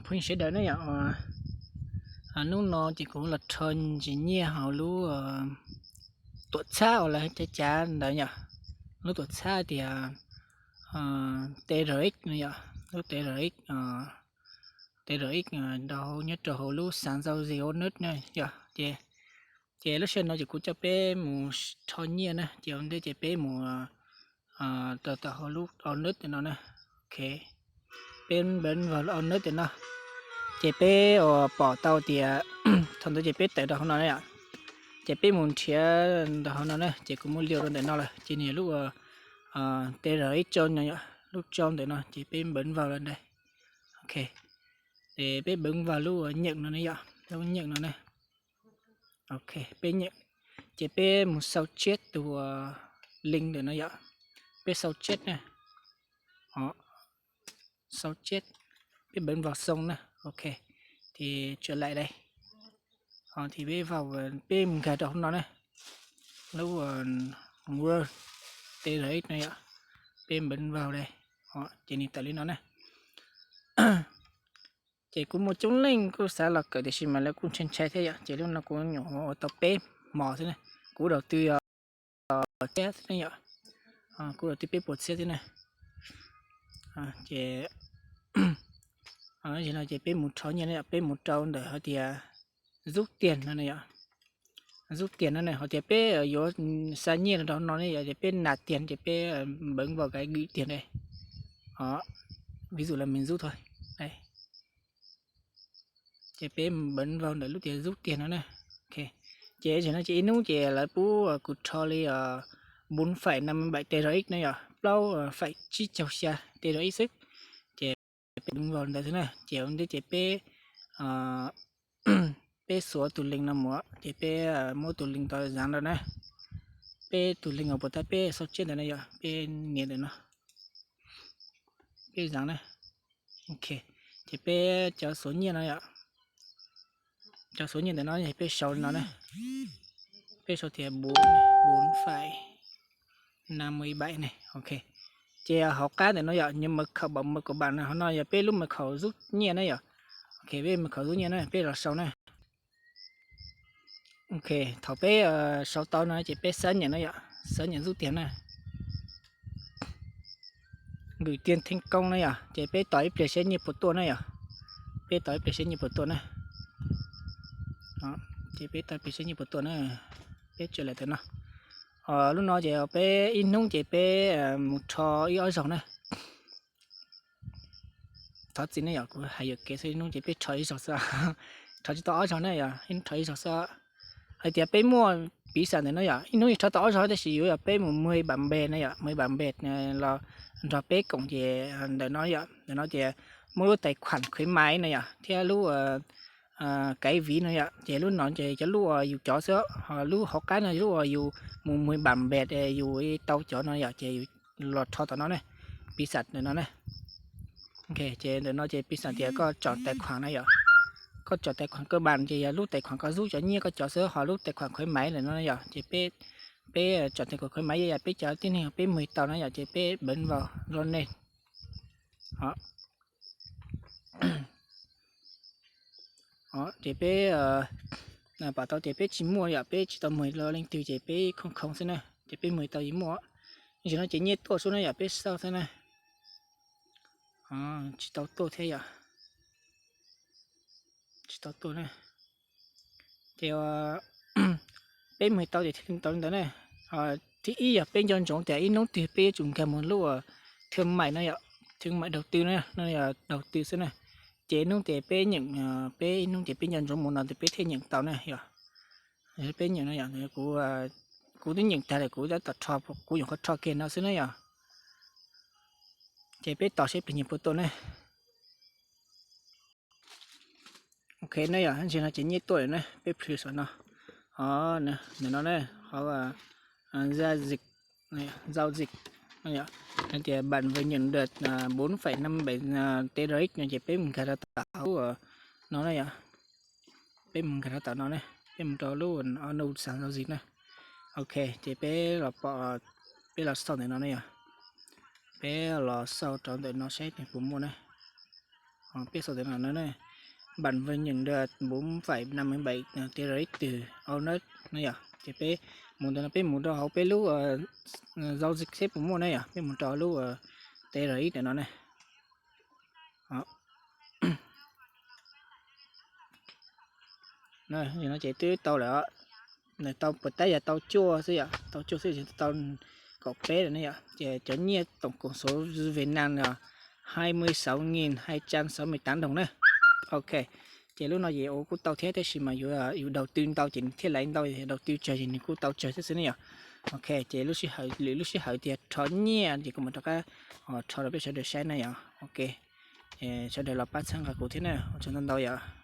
Phooj ywg sawv daws ne yom, hnub no ces kuv los rho ntsis nyiaj hauv lub tuam txhab uas lawv cav cav ntawd yom, lub tuam txhab tias T R X no yom, lub T R X, T R X nyob rau hauv lub sàn giao dịch Hot Nut na yom. Ces, ces lub sij hawm no ces kuv coj peb mus rho nyiaj na, ces ua ntej ces peb mus rau tom hauv lub Hot Nut no na. Ok, peb npawv npog lub Hot Nut no, ces peb pom tau tias thaum ntawd ces peb tawm rau hauv no na yom, ces peb mus nrhiav rau hauv no na, ces kuv muab liu rau ntawm no lawm, ces nws yog lub T R X trong no yom, lub trong ntawm no ces peb npawv npog lawm ntawd. Ok, ces peb npawv npog lub nyeem no ne yom, lub nyeem no na. Ok, peb nyeem, ces peb mus sau tshiab tus link ntawm no yom, peb sau tshiab na, sau tshiab, peb npawv npog xoo na. Ok, ces tswv laim dai, ho ces peb, peb mus nkag rau hauv no na, lub Word T R X no yom, peb npawv npog dai, ces nws tawm li no na. Ces kuv muaj coob leej kuj xav los kawm tiam sis mas lawv kuj ntshai ntshai thiab yom, ces lub no kuv nyuam qhuav ua tau peb hmo xwb na, kuv đầu tư peb puas txhiab xwb na yom, kuv đầu tư peb puas txhiab xwb na. Ces no ces peb mus rho nyiaj no yom, peb mus rau ntawm hais tias rút tiền no ne yom, rút tiền no ne, hais tias peb yuav xa nyiaj rau no ne yom, ces peb nạp tiền ces peb npawv npog cái gửi tiền đây, ví dụ là mình rút thôi, ces peb npawv npog ntawm lub tias rút tiền no na. Ces tam sim no ces ib hnub ces lawv pub kuv rho li bốn phẩy năm mươi bảy T R X no yom, plaub phẩy tsib caug xya T R X xwb. Ces peb npawv npog ntawd xwb na, ces ua ntej ces peb, peb xuav tus link no mus, ces peb muab tus link tau dán rau na. Peb tus link uas puas tas peb sau tshiab ntawd na yom, peb nias ntawm no, peb dán na. Ok, ces peb cov xuav nyiaj no yom, cov xuav nyiaj ntawm no peb sau li no na, peb sau tias bốn phẩy năm mươi bảy ne. Ok, ces hauv qab ntawm no yom, ñu mật khẩu bảo mật của bạn no, hauv no yog peb lub mật khẩu rút nyiaj na yom. Ok, peb mật khẩu rút nyiaj na, peb los sau na. Ok, thaum peb sau tau no ces peb xác nhận no yom, xác nhận rút tiền na, gửi tiền thành công na yom, ces peb tos ib pliag seb nyiaj puas tuaj na yom, peb tos ib pliag seb nyiaj puas tuaj na. Ces peb tos ib pliag seb nyiaj puas tuaj na. Peb tswv laim tam no, lub no ces peb ib hnub ces peb mus rho ib ob zaug na. Thov txim ne yom, kuv hais yuam kev xwb, ib hnub ces peb rho ib zaug xwb, rho tsis tau ob zaug na yom, ib hnub rho ib zaug xwb. Hais tias peb muaj piv xam ntawm no yom, ib hnub rho tau ob zaug tab sis yuav yog peb mus mua bản mềm na yom, mua bản mềm los nrog peb koom ces ntawm no yom, ntawm no ces muaj lub tài khoản khuyến mãi no yom, thiab lub cái ví no yom, ces lub no ces cov lub uas yus cov xwb, ho lub hauv qab no lub uas yus mus mua bản mềm yus tau cov no yom, ces yus los rho tom no ne, piv xam ntawm no ne. Ces ntawm no ces piv xam tias koj chọn tài khoản na yom, koj chọn tài khoản cơ bản ces yog lub tài khoản koj rút cov nyiaj koj cov xwb, ho lub tài khoản khuyến mãi ntawm no yom, ces peb chọn tài khoản khuyến mãi yog peb cov tib neeg peb mua tau na yom, ces peb npawv npog rau nej. Ces peb pom tau tias peb tsis muaj yom, peb tsis tau mus rau leej twg ces peb khoom khoom xwb na, ces peb mus tau yus muaj. Tam sim no ces nyiaj tuaj xwb na yom, peb xauj xwb na. Tsis tau tuaj thiab yom, tsis tau tuaj na. Ces peb mus tau ces thiaj li tau li ntawd na. Thib ib yog peb nco ntsoov tias ib hnub twg peb yuav tsum nkag mus lub thương mại no yom, thương mại đầu tư na, no yog đầu tư xwb na. Ces ib hnub ces peb nyeem, peb ib hnub ces peb nco ntsoov mus no ces peb thiaj nyeem tau na yom. Peb nyeem no yom, kuv twb nyeem tag lawm, kuv tab tom rho, kuv nyuam qhuav rho kiag no xwb na yom. Ces peb tos seb pliag nyiaj puas tuaj na. Ok na yom, tam sim no ces nyiaj tuaj lawm na, peb plhws saum no. Ntawm no na, hov giao dịch, giao dịch, hais tias bạn vừa nhận được bốn phẩy năm bảy T R X no ces peb mus nkag rau tom hauv no na yom. Peb mus nkag rau tom no na, peb mus rau lub no sàn giao dịch na. Ok, ces peb los pom, peb los xauj ntawm no na yom. Peb los xauj rau ntawm no seb nws puas muaj na. Peb sau ntawm no ne, bạn vừa nhận được bốn phẩy năm mươi bảy tê rít từ Onet no yom. Ces peb mus ntawm no, peb mus rau hauv peb lub giao dịch seb puas muaj ne yom, peb mus rau lub tê rít ntawm no ne. No ces twb tau lawm, tau puas tab yog tau cuaj xwb yom, tau cuaj xwb, tau kaum peb lawm ne yom. Ces cov nyiaj tổng cộng số về năm là hai mươi sáu nghìn hai trăm sáu mươi tám đồng na. Ok, ces lub no ces ua kuj tau thiab, tab sis mas yus đầu tư ntau ces nws thiaj laiv ntau, đầu tư tsawg ces nws kuj tau tsawg thiab xwb ne yom. Ok, ces lub sij hawm, lwm lub sij hawm tias rho nyiaj ces kuv mam rov qab rho rau peb sawv daws saib na yom. Ok, sawv daws los pab txhawb nqa kuv thiab na, ua tsaug ntau ntau yom.